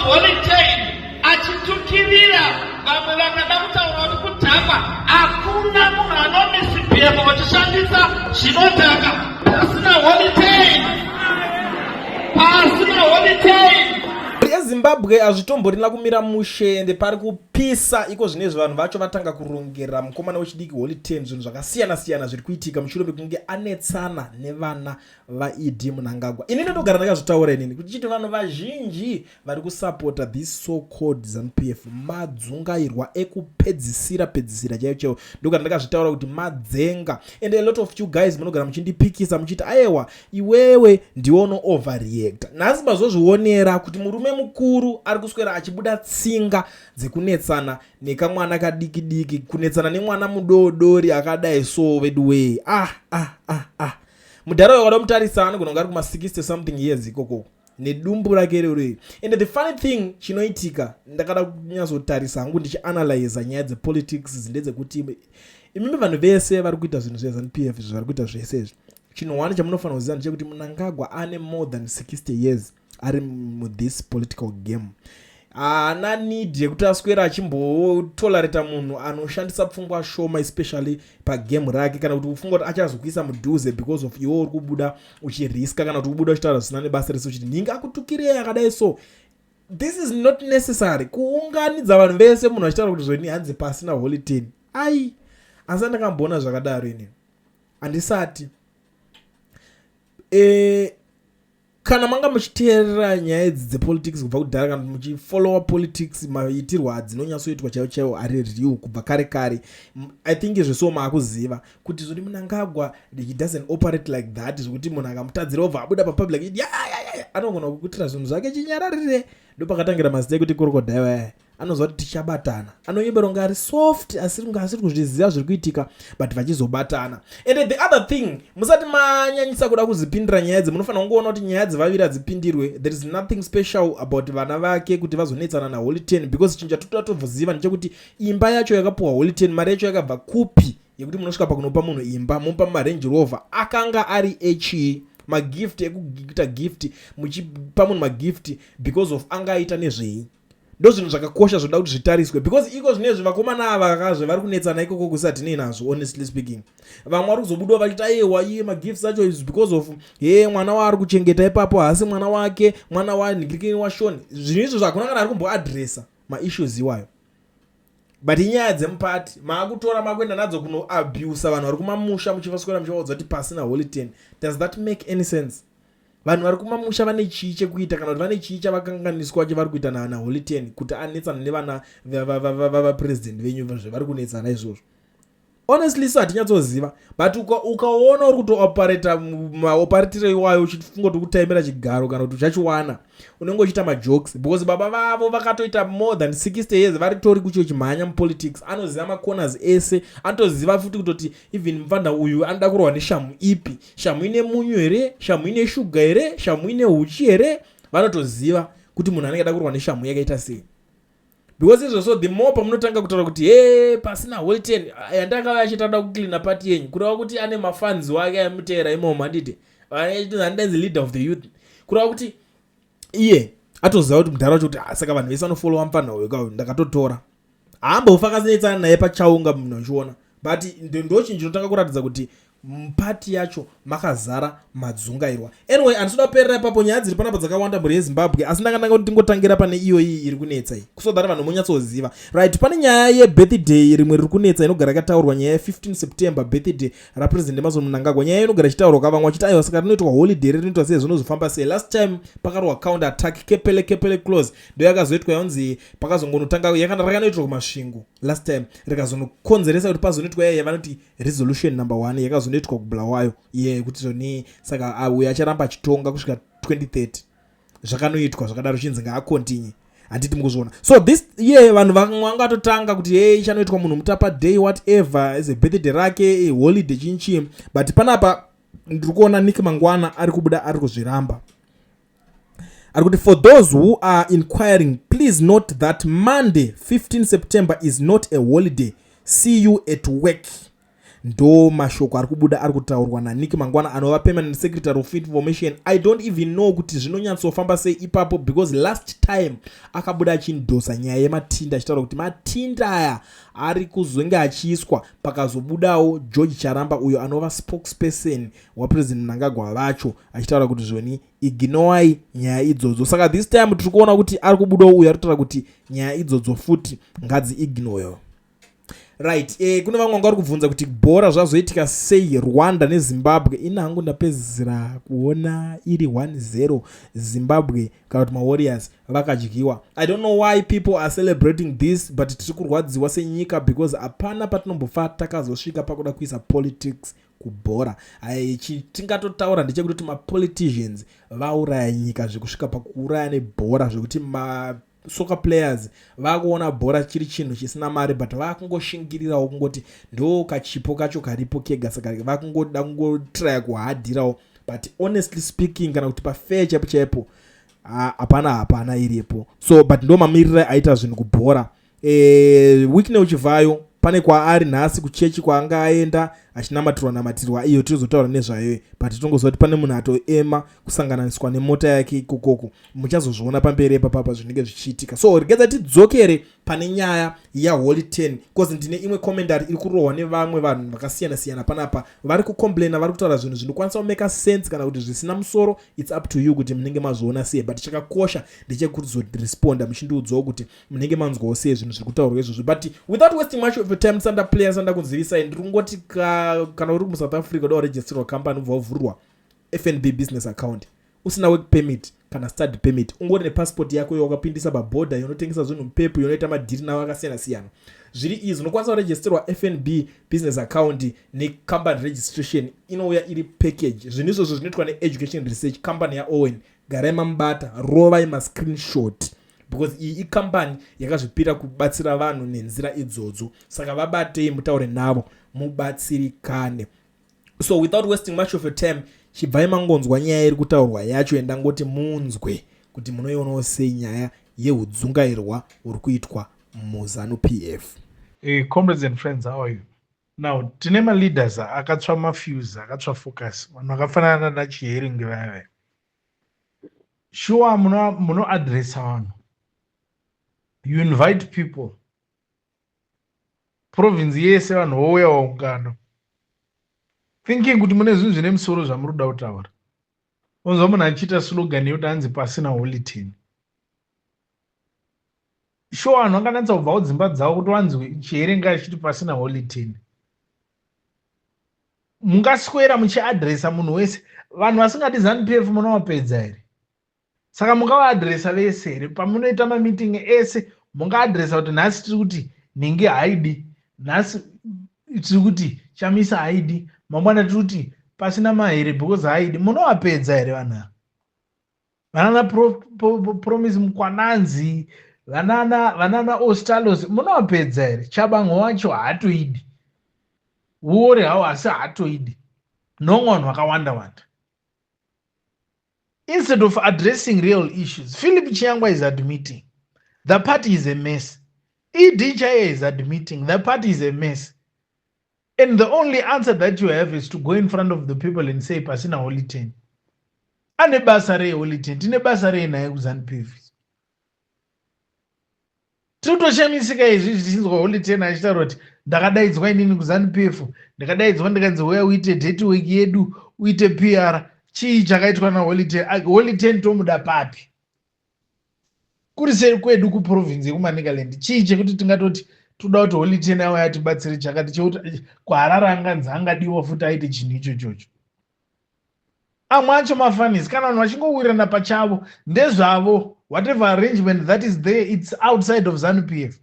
Holy Ten achitukirira vamwe vakada kutaura kuti kudhakwa. Hakuna munhu anomisbehave vachishandisa zvinodhaka pasina Holy Ten, pasina Holy Ten. Ezimbabwe hazvitomborina kumira mushe, ende pari kupisa iko zvinezvi. Vanhu vacho vatanga kurongera mukomana wechidiki Holy Ten zvinhu zvakasiyana siyana zviri kuitika mushure mekunge anetsana nevana vaED Mnangagwa. Inini ndogara ndakazvitaura inini kuti chiti vanhu vazhinji vari kusapota this so called ZANU PF madzungairwa ekupedzisira pedzisira chaiyo chaiyo. Ndogara ndakazvitaura kuti madzenga, and a lot of you guys munogara muchindipikisa muchiti, "Aiwa, iwewe ndiwe uno overreacta." Nhasi mazozvionera kuti murume mukuru ari kuswera achibuda tsinga dzekunetsana nekamwana kadiki diki, kunetsana nemwana mudodori akadai. So veduwee, ah ah ah ah, mudhara uyo wakada mutarisa anogona kunge ari kuma60 something years ikoko nedumbu rake rero. And the funny thing chinoitika, ndakada kunyatsotarisa hangu ndichianalyza nyaya dzepolitics, ndedzekuti imimi vanhu vese vari kuita zvinhu zveZANU PF izvi, vari kuita zvese izvi, chinhu one chamunofanira kuziva ndechekuti Mnangagwa ane more than 60 years ari muthis political game. Haana need yekuti aswera achimbotolerata munhu anoshandisa pfungwa shoma, especially pagame rake, kana kuti ufunga kuti achazokuisa mudhuze because of iwe uri kubuda uchiriska, kana kuti kubuda uchitaura zvisina nebasa rese, uchiti nhingi akutukirei akadai. So this is not necessary kuunganidza vanhu vese, munhu achitaura kuti zvoni hanzi pasina Holy Ten. Ai, asi andakamboona zvakadaro inini handisati. Kana manga muchiteerera nyaya idzi dzepolitics kubva kudhara, kana muchifollowa politics maitirwo adzinonyatsoitwa chaiwo chaiwo ari real kubva kare kare, I think izvo maakuziva kuti zvoni Mnangagwa, he doesn't operate like that, zvekuti munhu akamutadzira obva abuda papublic ya, anogona kukuitira zvinhu zvake chinyararire. Ndopakatangira mazita ekuti crocodile aya. Anoziva kuti tichabatana, anonyebera kunge ari soft, asi kunge asiri kuzviziva zviri kuitika, but vachizobatana. And the other thing, musati manyanyisa kuda kuzipindira nyaya idzi, munofanira kungoona kuti nyaya dzevaviri hadzipindirwe. There is nothing special about vana vake kuti vazonetsana naHoly Ten, because chinhu chatoda toziva ndechekuti imba yacho yakapuwa Holy Ten, mari yacho yakabva kupi yekuti munosvika pakunopa munhu imba, mupa maRange Rover akanga ari echii, magift ekuita gift, muchipa munhu magift because of angaita nezvei? Ndo zvinhu zvakakosha zvoda kuti zvitariswe, because iko zvinezvi vakomana ava kazve vari kunetsana ikoko kusatinei nazvo. Honestly speaking, vamwe vari kuzobudawo vachiti, "Aiwa, iye magifts acho is because of ye mwana waari kuchengeta ipapo, haasi mwana wake, mwana wanhikirikini washoni." Zvinhu izvozvo hakuna kana ari kumboadresa maissues iwayo, but inyaya dzemupati maakutora, maakuenda nadzo kunoabusa vanhu vari kumamusha, muchivaswera muchivaudza kuti pasina Holy Ten. Does that make any sense? Vanhu vari kumamusha vane chii chekuita, kana kuti vane chii chavakanganiswa chevari kuita naHoly Ten kuti anetsana nevana vapurezidendi venyu zvevari kunetsana izvozvo? Honestly, so hatinyatsoziva, but ukaona uri kutooperata maoperatiro iwayo uchifunga kuti kutaimira chigaro kana kuti uchachiwana, unenge uchiita majokes, because baba vavo vakatoita more than 60 years vari tori kucho chimhanya mupolitics. Anoziva macorners ese, anotoziva futi kutoti even mufana uyu anoda kurwa neshamu ipi, shamu ine munyu here, shamu ine shuga here, shamu ine uchi here. Vanotoziva kuti munhu anenge ada kurwa neshamu yakaita sei, because izvozvo the more pamunotanga kutaura kuti, "He, pasina Holy Ten," yandakauya achitada kucleana party yenyu, kureva kuti ane mafans wake aimuteera imomo, handiti? Andanzi leader of the youth, kureva kuti iye atoziva kuti mudhara wacho kuti, "Ah, saka vanhu vese vanofollowa mufana uyu kauyu ndakatotora." Haambofa akasinetsana naye pachaunga munhu achiona, but ndo chinhu chinotanga kuratidza kuti mupati yacho makazara madzungairwa. Anyway, handisida kuperera ipapo. Nyaya dziri panapa dzakawanda, mhuri yeZimbabwe, asi ndakandanga kuti tingotangira pane iyoyi iri kunetsa iyi, so that vanhu munyatsoziva. Right, pane nyaya yebirthday rimwe riri kunetsa inogara yakataurwa, nyaya ye15 September, birthday raPresident Emmerson Mnangagwa. Nyaya inogara ichitaurwa kavamwe vachiti, "Aiwa, saka rinoitwa holiday, rinoitwa sei, zvinozofamba sei?" Last time pakarwa counter attack, kepele kepele close ndo yakazoitwa, yonzi pakazongonotanga rakanoitwa kuMasvingo last time, rikazonokonzeresa kuti pazonoitwa iya yavanoti resolution number 1, yakazonoitwa kuBulawayo yekuti zvoni saka uyo acharamba achitonga kusvika 2030. Zvakanoitwa zvakadaro, chinzi ngaacontinue, handiti mukuzviona? So this year vanhu vamwe vangatotanga kuti, "Hey, ichanoitwa munhu mutapa day, whatever, as a birthday rake, holiday, chinchi." But panapa ndiri kuona Nick Mangwana ari kubuda ari kuzviramba, ari kuti, "For those who are inquiring, please note that Monday 15 September is not a holiday. See you at work." Ndo mashoko ari kubuda ari kutaurwa naNick Mangwana, anova permanent secretary of information. I don't even know kuti zvinonyatsofamba sei ipapo, because last time akabuda achindhosa nyaya yematinda, achitaura kuti matinda aya ari kuzonge achiiswa. Pakazobudawo George Charamba, uyo anova spokesperson waPresident Mnangagwa vacho, achitaura kuti zvoni ignorai nyaya idzodzo. Saka this time tiri kuona kuti ari kubudawo uyo ari kutaura kuti nyaya idzodzo futi ngadziignorewe. Right, kune vamwe vanga vari kubvunza kuti bhora zvazoitika sei, Rwanda neZimbabwe. Ina hangu ndapedzisira kuona iri 1-0 Zimbabwe, kana kuti maWarriors vakadyiwa. I don't know why people are celebrating this, but tiri kurwadziwa senyika because hapana patinombofa takazosvika pakuda kuisa politics kubhora. Tingatotaura ndechekutoti mapoliticians vauraya nyika zvekusvika pakuuraya nebhora, zvekuti masoccer players vakuona bhora chiri chinhu chisina mari, but vakungoshingirirawo kungoti ndo kachipo kacho karipo kega, saka vakungoda kungotraya kuhadhirawo. But honestly speaking, kana kuti pafair chaipo chaipo, hapana, hapana iripo. So, but ndo mamiriro aita zvinhu kubhora. Wicknell Chivayo pane kwaari nhasi kuchechi kwaanga aenda achinamatirwa namatirwa, iyo tirizotaura nezvayo, but tinongoziva kuti pane munhu atoema kusanganiswa nemota yake ikokoko. Muchazozviona pamberi epapapa zvinenge zvichiitika. So regedza tidzokere pane nyaya yaHoly 10, because ndine imwe commentary iri kurohwa nevamwe vanhu vakasiyana siyana panapa. Vari kucomplaina, vari kutaura zvinhu zvinokwanisa kumeka sense kana kuti zvisina musoro. It's up to you kuti munenge mazviona sei, but chakakosha ndechekuzoresponda muchindiudzawo kuti munenge manzwawo sei zvinhu zviri kutaurwa izvozvo. But without wasting much of your time, ndisanda play, ndisanda kunzivisai, ndiri kungoti kana uri muSouth Africa, uda kuregisterwa company, ubva wavhurwa FNB business account usina work permit kana study permit, ungori nepassport yako yawakapindisa pabhodha, yonotengesa zvinhu mupepu, yonoita madhiri navo akasiyana siyana, zviri izvi unokwanisa kuregisterwa FNB business account necompany registration inouya iri package. Zvinhu izvozvo zvinoitwa neEducation Research Company yaOwen. Garai mamubata, rovai mascreenshot, because iyi ikambani yakazvipira kubatsira vanhu nenzira idzodzo. Saka vabatei, mutaure navo, mubatsirikane. So without wasting much of your time, chibvai mangonzwa nyaya iri kutaurwa yacho, yandangoti munzwe kuti munoionawo sei nyaya yeudzungairwa huri kuitwa muZANU PF. Hey, comrades and friends, how are you? Now, tine maleaders akatsva mafuse, akatsva focus, vanhu vakafanana naChiherenge vaya. Sure, munoadressa vanhu, you invite people, province yese vanhu vouya waungano, thinking kuti mune zvinhu zvine musoro zvamuri kuda kutaura. Unzwa munhu achiita slogan yekuti hanzi pasina Holy Ten. Sure, vanhu vanganatsa kubvawo dzimba dzavo kuti vanzwe Chiherenga achiti pasina Holy Ten. Mungaswera muchiadresa munhu wese, vanhu vasingadi ZANU PF munovapedza here? Saka mungavaadresa vese here? Pamunoita mameeting ese, mungaadresa kuti nhasi tiri kuti nhingi haidi, nhasi tiri kuti Chamisa haidi, mangwana tiri kuti pasina Mahere because haidi. Munovapedza here vanhu ava? Vanana Promise Mukwananzi, vanana Ostalos, munovapedza here? Chabango wacho haatoidi, uore hawo, asi haatoidi nomwe. Vanhu vakawanda wanda, instead of addressing real issues, Philip Chiyangwa is admitting the party is a mess. ED Chaya is admitting the party is a mess, and the only answer that you have is to go in front of the people and say pasina Holy Ten. Ane basa rei Holy Ten? Tine basa rei naye kuZANU PF? Tiri kutoshamisika izvi tichinzwa Holy Ten achitaura kuti ndakadaidzwa inini kuZANU PF, ndakadaidzwa ndikanzi uya uite dirty work yedu, uite PR. Chii chakaitwa naHoly Ten? Holy Ten tomuda papi? Kuri sei kwedu kuprovince yekuManicaland, chii chekuti tingatoti toda kuti Holy Ten auya atibatsire chakati, chekuti kuHarare anganzi angadiwa futi aite chinhu ichochocho? Amwe acho mafanisi. Kana vanhu vachingowirirana pachavo, ndezvavo. Whatever arrangement that is there, it's outside of ZANU PF.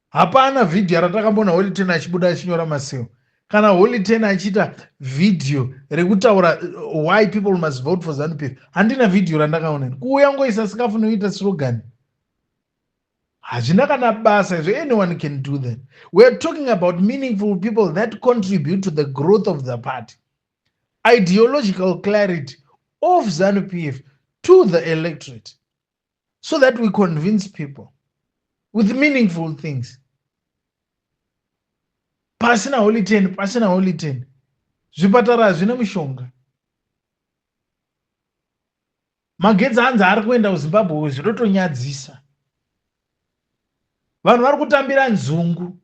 Hapana vhidhiyo ratakamboona Holy Ten achibuda achinyora maseo, kana Holy Ten achiita vhidhiyo rekutaura why people must vote for ZANU PF. Handina vhidhiyo randakaona. Kuuya ngoisa sikafu noita slogan, hazvina kana basa izvo. Anyone can do that. We are talking about meaningful people that contribute to the growth of the party, ideological clarity of ZANU PF to the electorate, so that we convince people with meaningful things. Pasina Holy Ten, pasina Holy Ten, zvipatara hazvina mishonga. Magetsi hanzi ari kuenda kuZimbabwe, zvinotonyadzisa. Vanhu vari kutambira nzungu.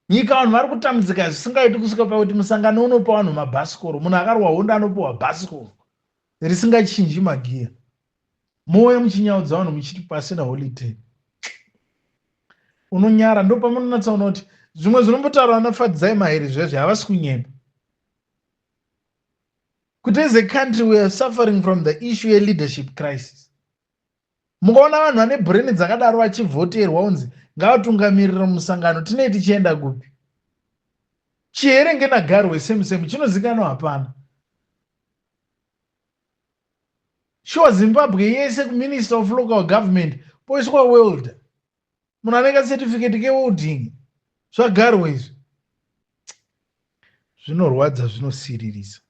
Nyika, vanhu vari kutambudzika zvisingaiti, kusvika pakuti musangano unopa vanhu mabhasikoro. Munhu akarwa hondo anopiwa bhasikoro risingachinji magiya. Mouya muchinyaudza vanhu muchiti pasina Holy Ten. Unonyara. Ndo pamunonatsaona kuti zvimwe zvinombotaurwa naFadzai Mahere zvezve havasi kunyema, kuti as a country we are suffering from the issue yeleadership crisis. Mukaona vanhu vane brain dzakadaro vachivhoterwa unzi ngavatungamirire musangano, tinei tichienda kupi? Chiherenge naGarwe same same, chinozikanwa hapana. Sure, Zimbabwe yese, kuMinister of Local Government poiswa welder, munhu anenge certificate kewelding. ZvaGarwe izvi zvinorwadza, zvinosiririsa.